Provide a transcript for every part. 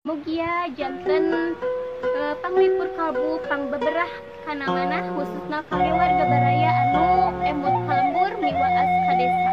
Mugia janten panglipur kalbu pangbeberah kana manah khususna kangge warga baraya anu emut ka lembur miwaas ka desa.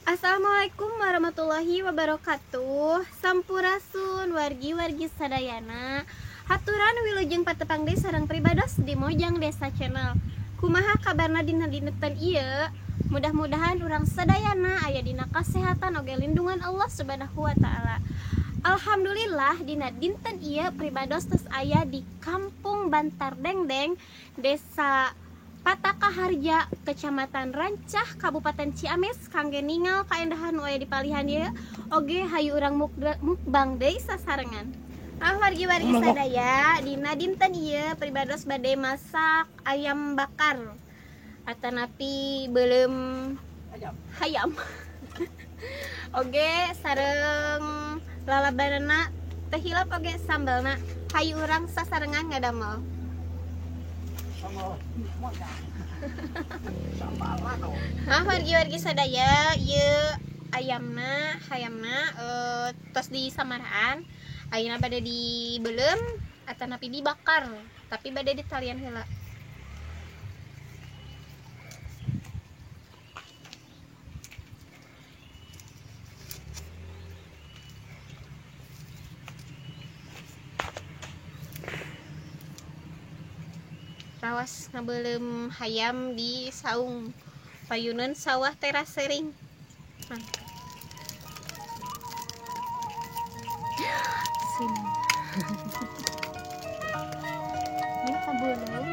Assalamualaikum warahmatullahi wabarakatuh. Sampurasun wargi-wargi sadayana. Haturan wilujeng patepang deui sareng pribados di Mojang Desa Channel. Kumaha kabarna dina dinten ieu? Mudah-mudahan urang sadayana aya dina kasehatan oge lindungan Allah Subhanahu wa taala. Alhamdulillah dina dinten ieu pribados tos aya di Kampung Bantar Dengdeng, Desa Patakaharja, Kecamatan Rancah, Kabupaten Ciamis, kangge ningal kaendahan nu aya di palihan ieu. Oge hayu urang mukbang deui sasarengan. Ah wargi-wargi sadaya, dina dinten ieu pribados bade masak ayam bakar atanapi beuleum hayam. Oge sareng lalabanana teu hilap oge sambalna. Hayu urang sasarengan ngadamel. Nah, wargi-wargi sadaya, ieu ayamna, hayamna tos di samaraan. Ayeuna bade dibeuleum atanapi dibakar, tapi bade ditalian heula. Rawas ngabeuleum hayam di saung payuneun sawah teras sering. Nah. Sini. Ini kabeuleum.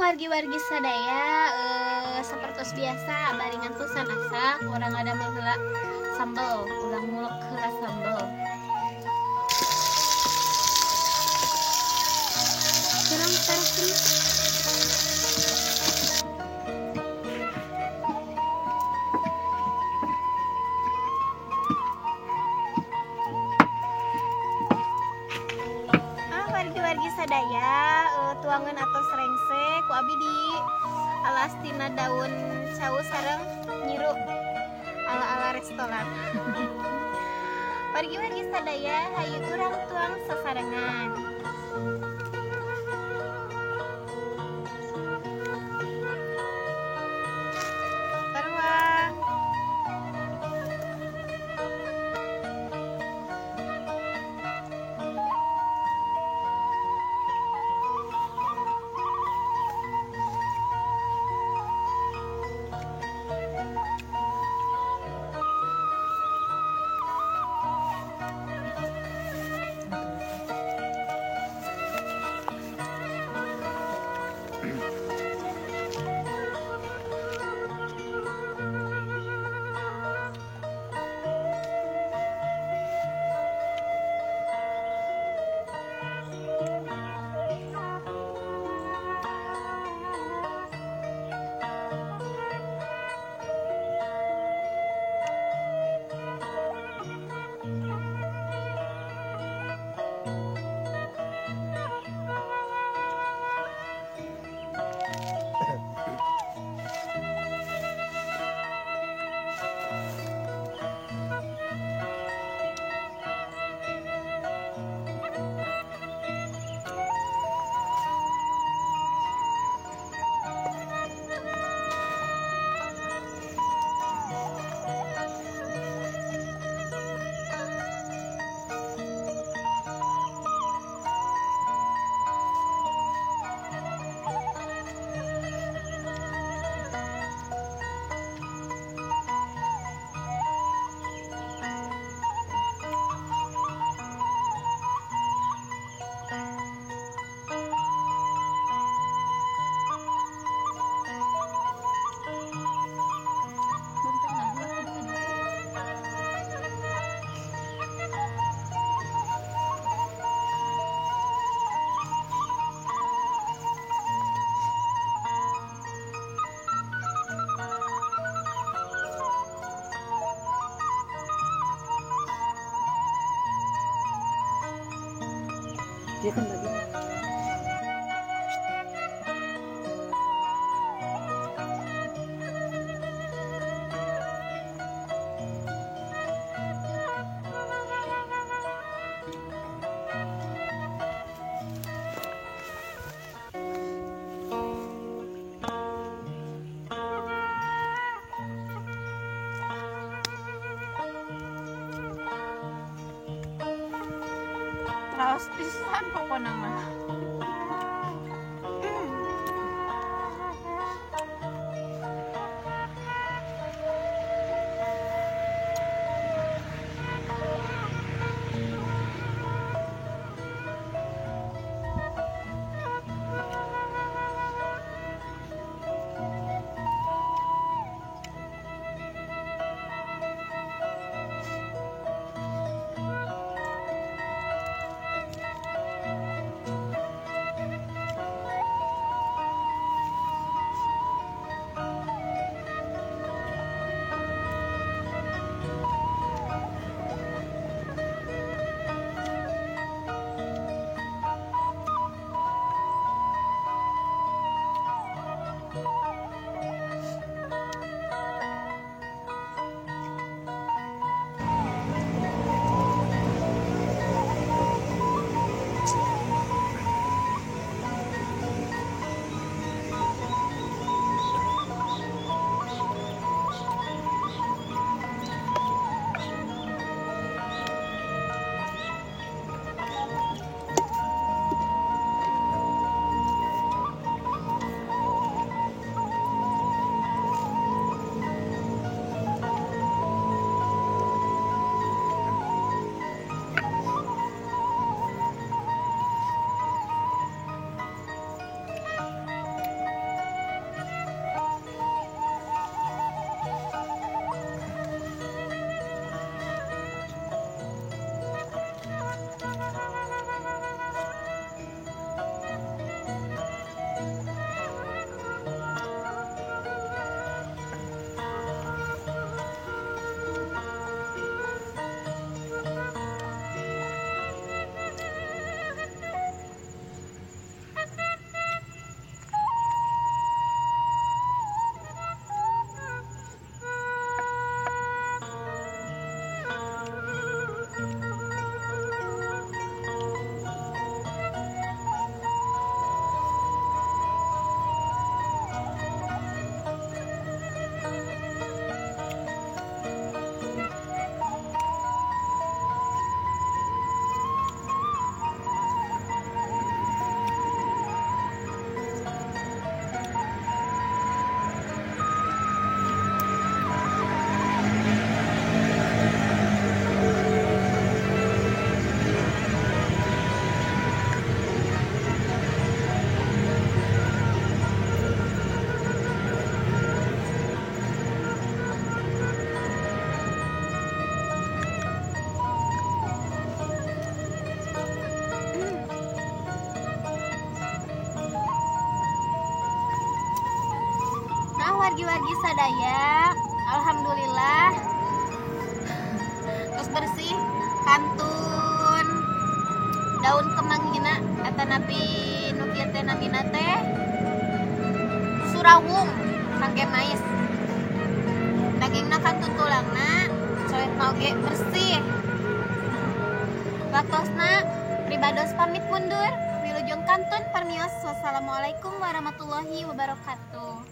Wargi-wargi sadaya, seperti biasa baringan tusan asak urang ada heula sambel, urang ngulek heula sambel. Kurang terus. Wargi-wargi sadaya, tuangan atau serengse ku abi di alas tina daun cau sareng nyiru ala-ala restoran. Wargi-wargi sadaya, hayu urang tuang sasarengan. Terwang. Dia kan lagi. Raos pisan pokona mah. Wargi-wargi sadaya, alhamdulillah terus bersih kantun daun kemanggina atanapi nu kieu teh namina teh surawung kangge mais. Dagingna kantun tulangna coetna oge bersih. Waktosna pribados pamit mundur, wilujeng kantun parmios. Wassalamualaikum warahmatullahi wabarakatuh.